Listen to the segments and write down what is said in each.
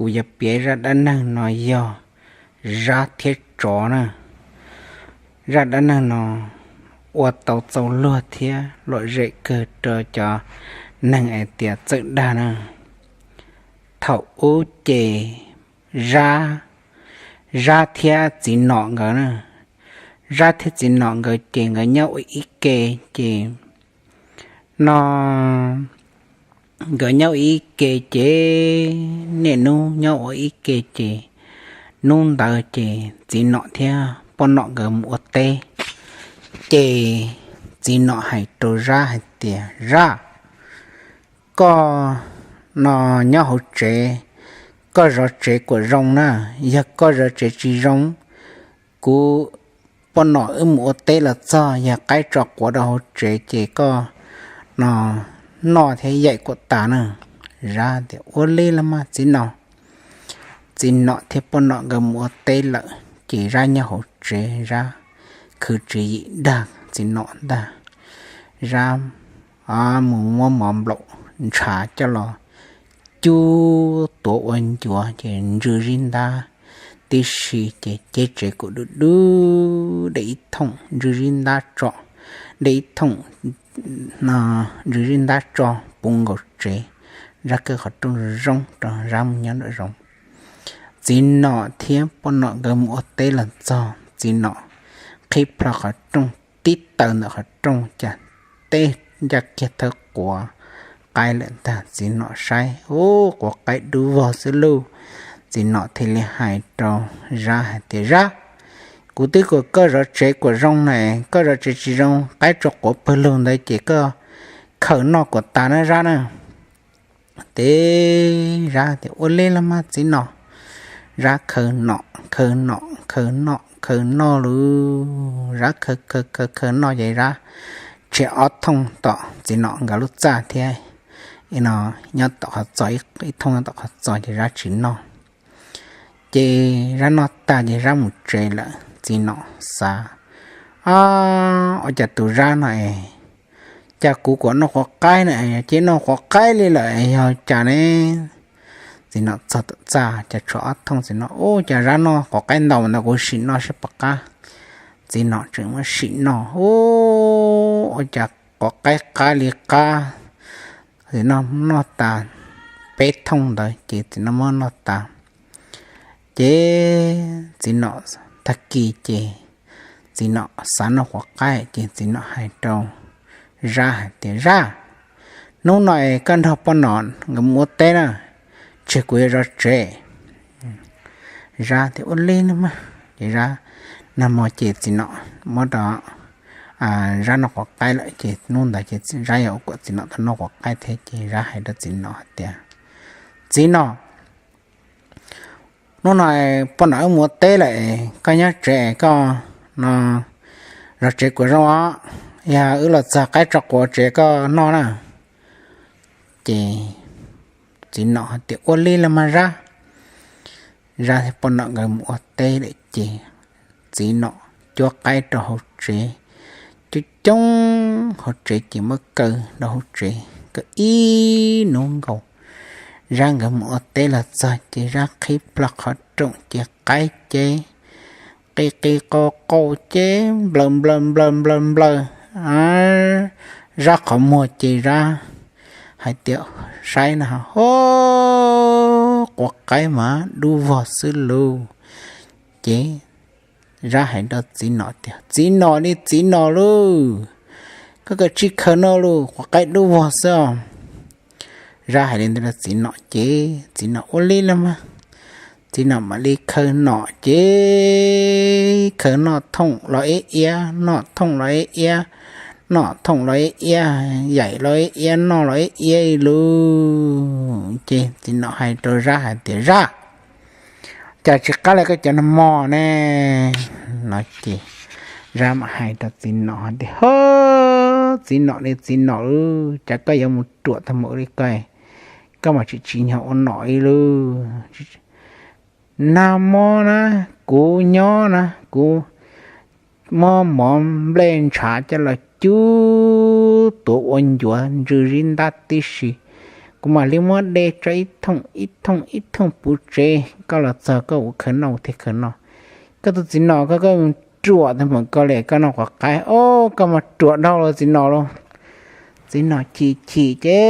Kuv yuav piav zaj dab neeg no yog zab thiab tsov na. Zaj dab neeg no ua tau txaus luag thiab lom zem kawg rau cov neeg hais tias txawj dag na. Thaum ub ces zab, zab thiab txiv nom nkawd na, zab thiab txiv nom nkawd ces nkawd nyob ua ib ke ces no nkawd nyob ua ib ke ces niaj hnub nyob ua ib ke ces hnub ntawd ces txiv nom thiab poj nom nkawd mus ua teb. Ces txiv nom hais rau zab hais tias, Zab, koj no nyob hauv tsev, koj zov tsev kom zoo na. Yog koj zov tsev tsis zoo, kuv poj nom wb mus ua teb los txog, yog qaib tso quav rau hauv tsev ces koj no noj thiab yaim kom tas na. Zab tias, Ua li los mas txiv nom. Txiv nom thiab poj nom nkawd mus ua teb lawm ces zab nyob hauv tsev, zab khwv tswv yim dag txiv nom ntag. Zab mus muab mov nplaum ntshav coj los cub tuav ua ncuav ces ntsw zib ntab tib si ces ceb tsev kuj dub dub de ib thooj ntsw zib ntab tso, de ib thooj ntsw zib ntab tso puv nkaus tsev. Zab kaw qhov rooj zoo rau zab mus nyob nraum zoov. Txiv nom thiab poj nom nkawd mus ua teb los txog, txiv nom qhib plho qhov rooj, tib taws ntawm qhov rooj cas teb ncaj kiag thawj quav qaib lawm ntag. Txiv nom saib, Ub, quav qaib dub vog xwb lauj. Txiv nom thiaj li hais rau zab hais tias, Zab, kuv twb kom koj zov tsev kom zoo na, koj zov tsev tsis zoo, qaib tso quav pawg lug ntawd ces koj khaws noj kom tas na zab na. Ces zab tias, Ua li los mas txiv nom. Zab khaws nom khaws nom khaws noj khaws noj lauj, zab khaws khaws khaws khaws noj ces zab tshem ob thooj tom txiv nom nkawd lub txaj thiab no nyob tom qhov txos, ib thooj nyob tom qhov txos ces zab tsis noj. Ces zab noj tag ces zab mus tsev lawm. Txiv nom xav, Ab, ua cas tus zab no es, cas kuv kom noj quav qaib na, ces noj quav qaib li lawm yog cas ne? Txiv nom txog tom txaj cas tshuav ob thooj, txiv nom, Ub, cas zab noj quav qaib ntau ntawd, kuv sim noj saib puas qab. Txiv nom tseem muab sim noj, Ub, ua cas quav qaib qab li qab. Txiv nom noj tas peb thooj ntawd ces txiv nom muab noj tas. Ces txiv nom, tag kis ces txiv nom xav noj quav qaib ces txiv nom hais rau zab hais tias, Zab, hnub no es koj nrog poj nom nkawd mus ua teb na, tseg kuv yuav zov tsev. Zab tias, Ua li no mas. Ces zab nag hmo ces txiv nom muab rau zab noj quav qaib lawm ces hnub ntawd ces zab yog ua kom txiv nom tau noj quav qaib thiab ces zab hais rau txiv nom hais tias, Txiv nom, hnub no poj nom wb mus ua teb lawm, koj nyob tsev koj no zov tsev kom zoo os, yog wb los txog qaib tso quav tsev koj noj na. Ces txiv nom hais tias, Ua li los mas zab. Zab thiab poj nom nkawd mus ua teb lawm ces txiv nom cuab qaib rau hauv tsev, coob coob hauv tsev ces muab kaw rau hauv tsev, kaw ib hnub nkaus. Zab nkawd mus ua teb los txog ces zab qhib plho qhov rooj ces qaib ces qis qis qau qau ces nplaws nplaws nplaws nplaws nplaws. Zab qhov muag ces zab hais tias, Saib na, ho, quav qaib mas dub vog xwb lauj. Ces zab hais rau txiv nom tias, Txiv nom li txiv nom lauj, koj kav tsij khaws noj lauj, quav qaib dub vog xwb os. Zab hais li ntawd rau txiv nom ces txiv nom ua li los mas, txiv nom mam li khaws nom ces khaws noj thooj los ib iab, noj thooj los ib iab, noj thooj los ib iab, yaim los ib iab, noj los ib iab lauj. Ces txiv nom hais rau zab hais tias, Zab, cas tsis qab li koj cov nag hmo ne? No ces zab mam hais rau txiv nom hais tias, Ho, txiv nom li txiv nom lauj, cas koj yuav mus ruam tag npaum li koj, koj mas tsis tsim nyog ua nom li lauj. Nag hmo na, kuv nyob na, kuv muab mov nplej ntshav coj los cub tuav ua ncuav ntsw zib ntab tib si, kuv mam li muab de tso ib thooj ib thooj ib thooj puv tsev, koj los txog koj ua khaws noj thiaj khaws noj. Koj tus txiv nom ko, koj ruam tag npaum ko li, koj noj quav qaib os, koj mas ruam dhau los txiv nom lauj. Txiv nom chim chim ces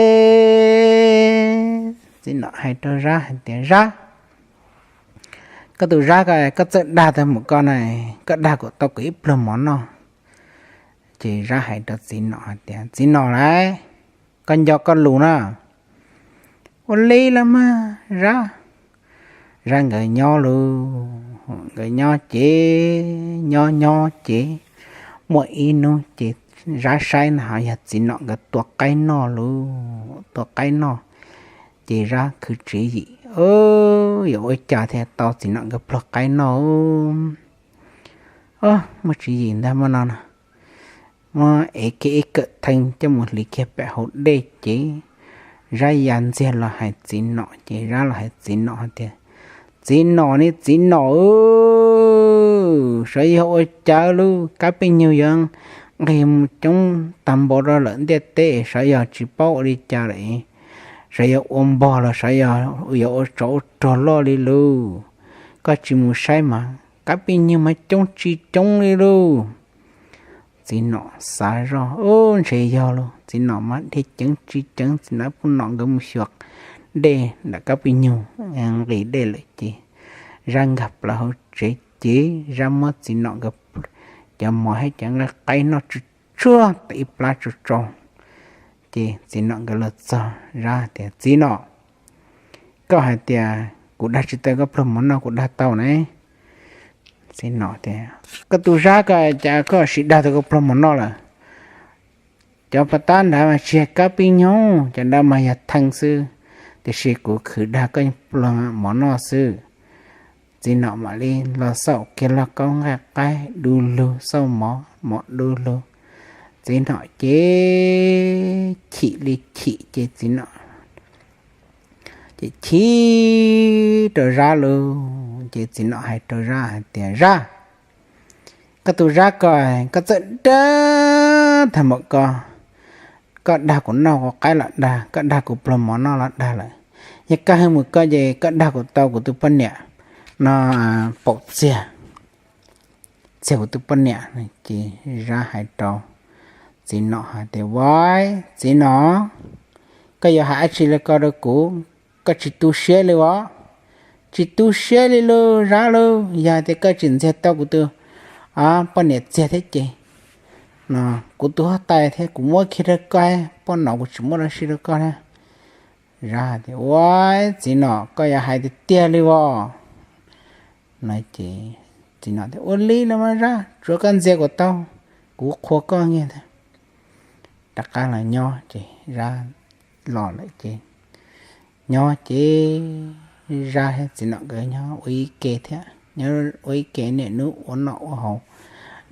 txiv nom hais rau Zab hais tias, Zab, koj tus Zab ko, koj txawj dag tag npaum ko na, koj dag kuv tau kuv ib pluag mov noj. Ces Zab hais rau txiv nom hais tias, Txiv nom lauj, koj nco koj lus na. Ua li los mas Zab. Zab nkawd nyob lauj, nkawd nyob ces nyob nyob ces muaj ib hnub ces Zab saib na ho yog txiv nom nkawd tua qaib noj lauj, tua qaib noj. Ces Zab khwv tswv yim, yuav ua cas thiaj tau txiv nom nkawd pluag qaib noj. Muaj tswv yim ntag, muaj no no, muab ev kiag ib kawm theej coj mus hliv kiag pem hauv dej ces Zab ya ntxiag los hais txiv nom, ces Zab los hais txiv nom hais tias, Txiv nom ne txiv nom, sawv yog ua cas lauj, kab pij nyug yuav nqis mus coob tag npaum rau lawm ntiaj teb, sawv yog tsis paub ua li cas lawm, sawv yog ua npog los sawv yog yuav ua tsov ua rog loj li lauj. Koj tsis mus saib mas kab pij nyug mas coob tsis coob li lauj. Txiv nom xav zoj, Ub, ntshe yog lauj. Txiv nom mas dhia ceev tsis ceev, txiv nom poj nom nkawd mus xyuas dej nram kab pij nyug, nqis dej lawm ces Zab nkag plaws hauv tsev ces Zab muab txiv nom nkawd cov mov thiab cov nqaij qaib noj tsuag tsuag tau ib plab tsau tsau. Ces txiv nom nkawd los txog, Zab tias, Txiv nom, koj hais tias kuv dag tsis tau koj pluag mov noj, kuv dag tau ne. Txiv nom tias, Koj tus Zab ko, cas koj sim dag tau koj pluag mov noj lawm? Cov pas tab nrad mas tsis yog kab pij nyug, cov nrad mas yog theej xwb, tiam sis kuv khwv dag koj pluag mov noj xwb. Txiv nom mam li los xauj kiag lauj kaub nqaij qaib du lug, xauj mov mov du lug. Txiv nom ces chim li chim ces txiv nom ces chim rau Zab lauj. Ces txiv nom hais rau Zab hais tias, Zab, koj tus Zab ko, koj txawj dag tag npaum ko, koj dag kuv noj kuv qaib los dag, koj dag kuv pluag mov noj los dag lawm. Yog koj hwj mus koj ces koj dag kuv tau kuv tus poj niam no paum txiag, txiag kuv tus poj niam. Ces Zab hais rau txiv nom hais tias, Vaib, txiv nom, koj yuav hais dab tsi li ko rau kuv? Koj tsis tu siab li os? Tsis tu siab li lauj Zab lauj, yog hais tias koj tsis ntxias tau kuv tus poj niam txiag thiab ces no kuv tus huab tais thiab kuv muab kiag rau koj, poj nom kuv tsis muab los sim rau koj thiab. Zab tias, Ua, txiv nom, koj yuav hais tiag tiag li os? No ces txiv nom tias, Ua li no mas Zab, tsuav koj ntxias kuv tau, kuv qhuas koj nkiag ntag. Rov qab los nyob ces Zab los lawm ces nyob ces Zab thiab txiv nom nkawd nyob ua ib ke thiab, nyob ua ib ke niaj hnub ua noj ua haus.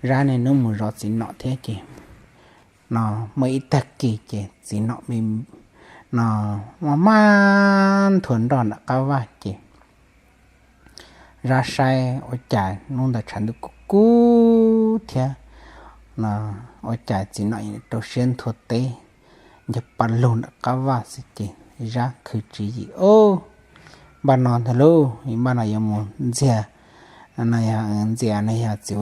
Zab niaj hnub mus zov txiv nom thiab ces no muaj ib tag kis ces txiv nom no maj maj nthua nroj nram qab vaj ces Zab saib ua cas hnub ntawd tshav ntuj kub kub thiab no, ua cas txiv nom rau siab nthua teb ncog pa lug nram qab vaj xwb ces Zab khwv tswv yim, Ub, npaj no ntag lauj, npaj no yuav mus ntxias, ntxias no yog txiv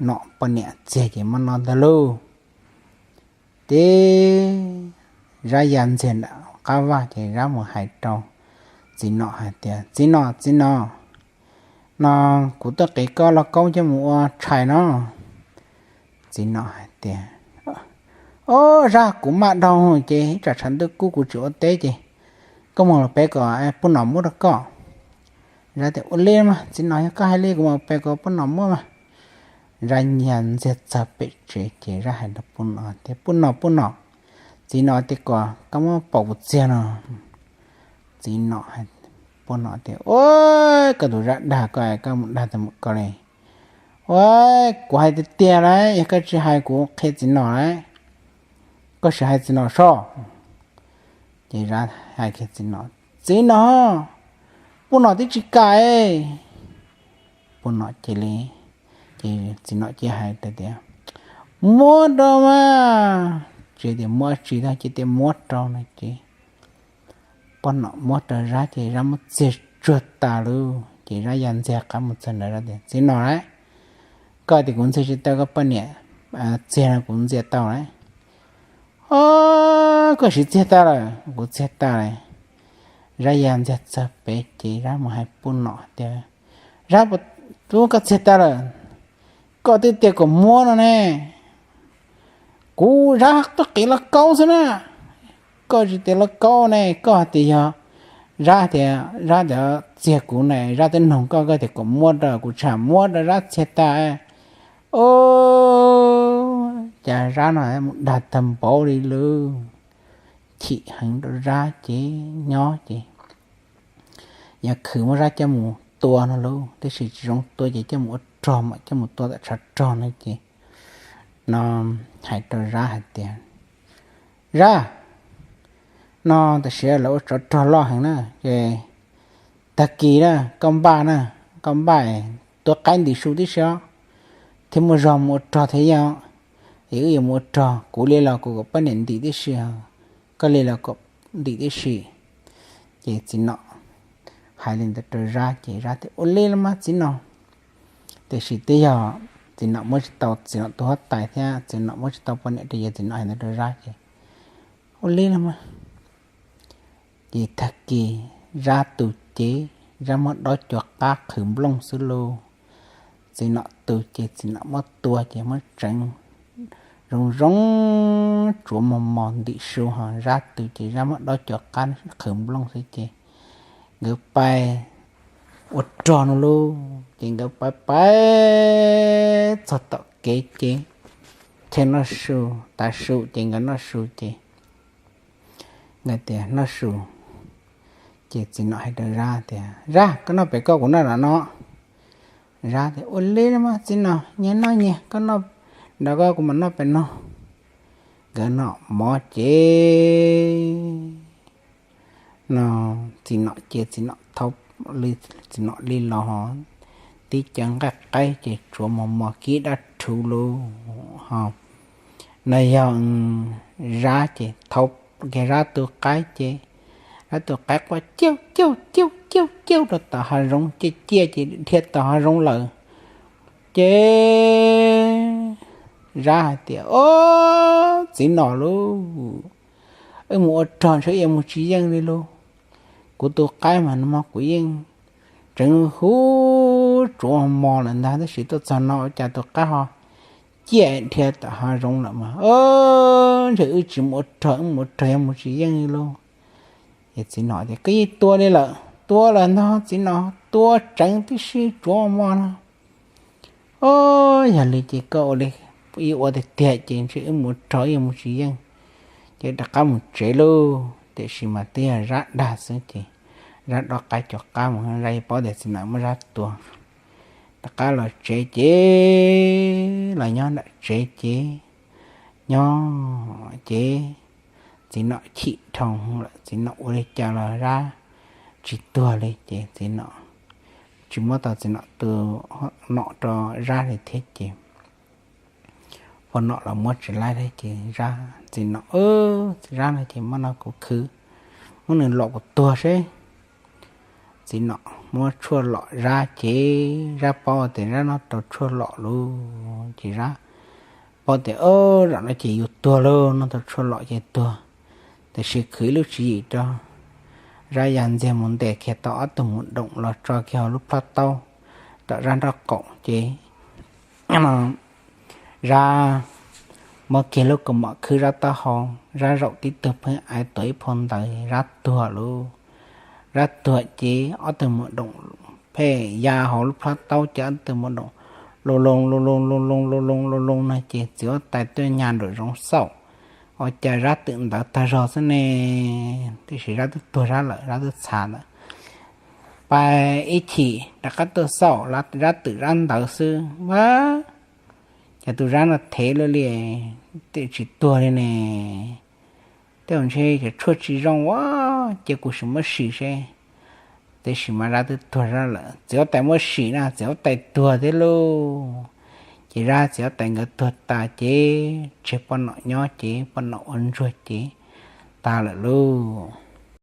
nom poj niam txiag ces npaj no ntag lauj. Ces Zab ya ntxiag nram qab vaj ces Zab mus hais rau txiv nom hais tias, Txiv nom, txiv nom, no kuv tuaj qiv koj lauj kaub coj mus ua tshais no. Txiv nom hais tias, Ob, Zab, kuv maj dhau ces ib tsam tshav ntuj kub kuv tsis ua teb ces koj mus los pem kom poj nom muab rau koj. Zab tias, Ua li mas txiv nom, yog koj hais li kuv mus pem kom poj nom muab mas. Zab ya ntxiag txog pem tsev ces Zab hais rau poj nom tias, Poj nom, poj nom, txiv nom tias kom koj muab paum kuv txiag no. Txiv nom, poj nom tias, Ua, koj tus Zab dag koj, koj mus dag tag mus koj li. Ua, kuv hais tiag tiag lauj, yog koj tsis hais kuv qhia txiv nom lauj, koj sim hais txiv nom soj. Ces Zab hais kiag txiv nom, Txiv nom, poj nom twb tsis kam. Poj nom cia li, ces txiv nom cia hais tias, Muab rau mas. Tsis tias muab tsis tau, cia tias muab rau no ces poj nom muab rau Zab ces Zab muab txiag tsuag tas lawm ces Zab ya ntxiag qab mus txog ntawd tias, Txiv nom lauj, koj tias kuv ntxiag tsis tau koj poj niam, txiag no kuv ntxiag tau lauj. Os, koj siv txiag tas lawm? Kuv txiag tas lawm. Zab ya ntxiag txog pem ces Zab mus hais poj nom tias, Zab, puas, koj txiag tas lawm? Koj twb tias kom muab no ne. Kuv Zab twb qiv lauj kaub xwb na. Koj tsis tias lauj kaub ne, koj tias yog Zab tias, Zab tias txiag kuv ne, Zab twb noog koj, koj tias kom muab rau, kuv tsis muab rau, Zab txiag tas. Os, cas Zab no mus dag tag npaum li lawm. Chim heev rau Zab ces nyob ces yog khwv muab Zab coj mus tua no lauj, tab sis tsis zoo tua ces coj mus ua rog mas coj mus tua tom tshav rog no ces no hais rau Zab hais tias, Zab, no tam sim lawv ua tsov rog loj heev na, ces tag kis na koj npaj na, koj npaj tua qaib ntim su tib si os, thiab muaj zog mus ua rog thiab yog, es wb yuav mus ua rog, kuv li los kuv kom poj niam ntim tib si, koj li los kom ntim tib si. Ces txiv nom hais li ntawd rau Zab ces Zab tias, Ua li los mas txiv nom. Tiam sis twb yog txiv nom muab tsis tau txiv nom tus huab tais thiab txiv nom muab tsis tau poj niam rau yawg, txiv nom hais ntawd rau Zab ces, Ua li los mas. Ces tag kis Zab tu cev, Zab muab dob cua qab qhwv nplooj xwb lauj. Txiv nom tu ces txiv nom muab tua ces muab tseev zoo zoo, tsuav mos mos ntim su, ho Zab tu ces Zab muab dob cua qab qhwv nplooj xwb ces nkawd pais ua rog no lauj. Ces nkawd pais pais txog tom kev ces thiaj noj su, tav su ces nkawd noj su ces nkawd tias noj su ces txiv nom hais rau Zab tias, Zab, koj noj pem koj, kuv noj nram no. Zab tias, Ua li los mas txiv nom, nyias noj nyias, koj noj nram koj, kuv mam noj pem no. Nkawd noj mov ces no txiv nom ces txiv nom thau, txiv nom li los tib co nqaij qaib ces tsuav mos mos kib dab rhuv lauj. Ho no yog Zab ces thau kiag Zab tus qaib ces Zab tus qaib quaj ciauj ciauj ciauj ciauj ciauj rau tom hav zoov, ciaj ciaj ces dhia tom hav zoov lawm. Ces Zab hais tias, Os, txiv nom lauj, wb mus ua rog ntshe wb yuav mus tsis yeej li lauj. Kuv tus qaib mas no kuv yeej tseev huv tsuav mos lawm ntag, tab sis tuaj txog no ua cas tus qaib ho ciaj dhia tom hav zoov lawm mas, ntshe wb tsis mus ua rog, wb mus ua rog yuav mus tsis yeej li lauj. Ces txiv nom tias, Koj yeej tua li lawm, tua lawm ntag txiv nom, tua tseev tib si tsuav mos no. Os, yog li ces koj ua li ib ua tiag tiag ces ntshe wb mus ua rog wb yuav mus tsis yeej, ces rov qab mus tsev lauj. Tiam sis mas twb yog Zab dag xwb ces Zab dob qaib cua qab mus, Zab yeej paub tias txiv nom muab Zab tua. Rov qab los tsev ces los nyob nram tsev ces nyob ces txiv nom chim dhau lawm, txiv nom ua li cas los Zab tsis tuag li ces txiv nom tsis muab tau txiv nom tus nom rau Zab li thiab ces poj nom los muab tsis laib thiab ces Zab, txiv nom, Zab no ces muab no kuv khwv, muab nws lom kuv tuag seb. Txiv nom muab tshuaj lom Zab ces Zab paub tias Zab noj tau tshuaj lom lauj ces Zab paub tias, Zaum no ces yus tuag lauj, noj tau tshuaj lom ces tuag. Tiam sis khwv ib lub tswv yim rau, Zab ya ntxiag mus ntes kiag tau ob tug mus doom los tso kiag hauv lub plhaub taub tom Zab nraub qaum ces Zab muab kiag lub kaus mom khwb Zab taub hau, Zab zaum tib tug pheej aiv tuam ib phau ntawv, Zab tuag lauj. Zab tuag ces ob tug mus doom pheej ya hauv lub plhaub taub ces ob tug mus doom loo loo loo loo loo loo loo loo loo loo no ces txiv huab tais tuaj nyas nraum zoov xauj, ua cas Zab twm ntawd tag zog xwb ne. Tiam sis Zab twb tuag Zab lawm, Zab twb txhav lawm. Pais ib chim rov qab tuaj xauj, Zab twm Zab ntawd xwb a. Ces tus Zab no thev luaj li, twm tsis tuag li ne. Tej zaum ntshe cov tshuaj tsis zoo a, cia kuv sim muab sim seb. Tiam sis mas Zab twb tuag Zab lawm, txiv huab tais muab sim na, txiv huab tais tuag thiab lauj. Ces Zab txiv huab tais nkawd tuag tas ces tseg poj nom nyob ces poj nom ua ntsuag ces tag lawm lauj.